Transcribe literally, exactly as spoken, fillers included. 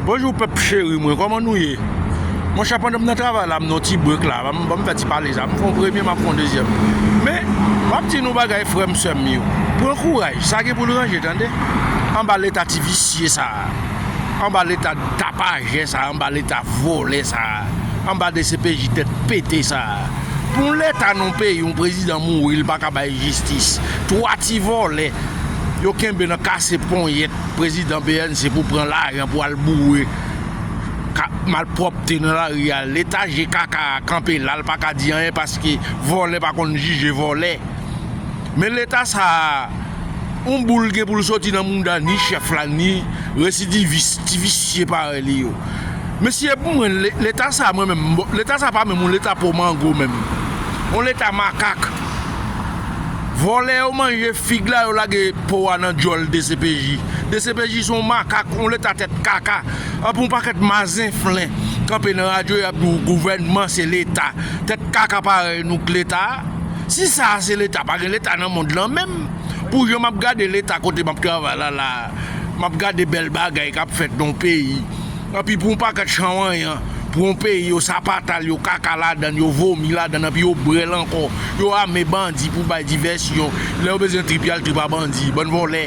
Bonjou pèp cheri mwen, kòman nou ye? Monchè, pandan m nan travay la, m nan ti brek la, ban m, ban m fè ti pale sa. M fè yon premye, m ap fè yon dezyèm. Men, m ap di nou bagay, frè m, sè m yo. Pran kouraj, sa gen pou l ranje, tande. Anba leta ti visye sa a. Anba leta tapajè sa a, anba leta vòlè sa a. Anba D C P J tèt pete sa a. Pou yon leta nan yon peyi, yon prezidan mouri, li pa ka bay jistis. Twa ti vòlè, yo kenbe nan kase ponyèt prezidan B N C pou pran lajan pou al boure ka-, malpwòpte nan lari a. Leta je kaka a kanpe la, l pa ka di anyen paske vòlè pa konn jije vòlè. Men leta sa a, yon boul gen pou l soti nan mouda ni chèf la, ni residivis, ti visye parèy li yo. Mesye, pou mwen, le-, leta sa a, mwen menm, bon, leta sa a pa menm yon leta po mango menm. Yon leta makak. Vòlè yo manje fig la, yo lage po a nan djòl D C P J. D C P J se yon makak, yon leta tèt kaka. Anpi yon pakèt mazenflen kanpe nan radyo, y ap di w gouvènman se leta. Tèt kaka parèy nou k leta. Si sa a se leta, pa gen leta nan mond lan menm. Pou jan m ap gade leta kote m ap travay la, la, m ap gade bèl bagay k ap fèt nan yon peyi. Anpi pou yon pakèt chanwanyan, pou yon peyi yo sapata l, yo kaka ladan l, yo vomi ladan l, anpi yo brè l ankò. Yo ame bandi pou bay divèsyon. Lè yo bezwen trip, y al trip a bandi. Bann vòlè.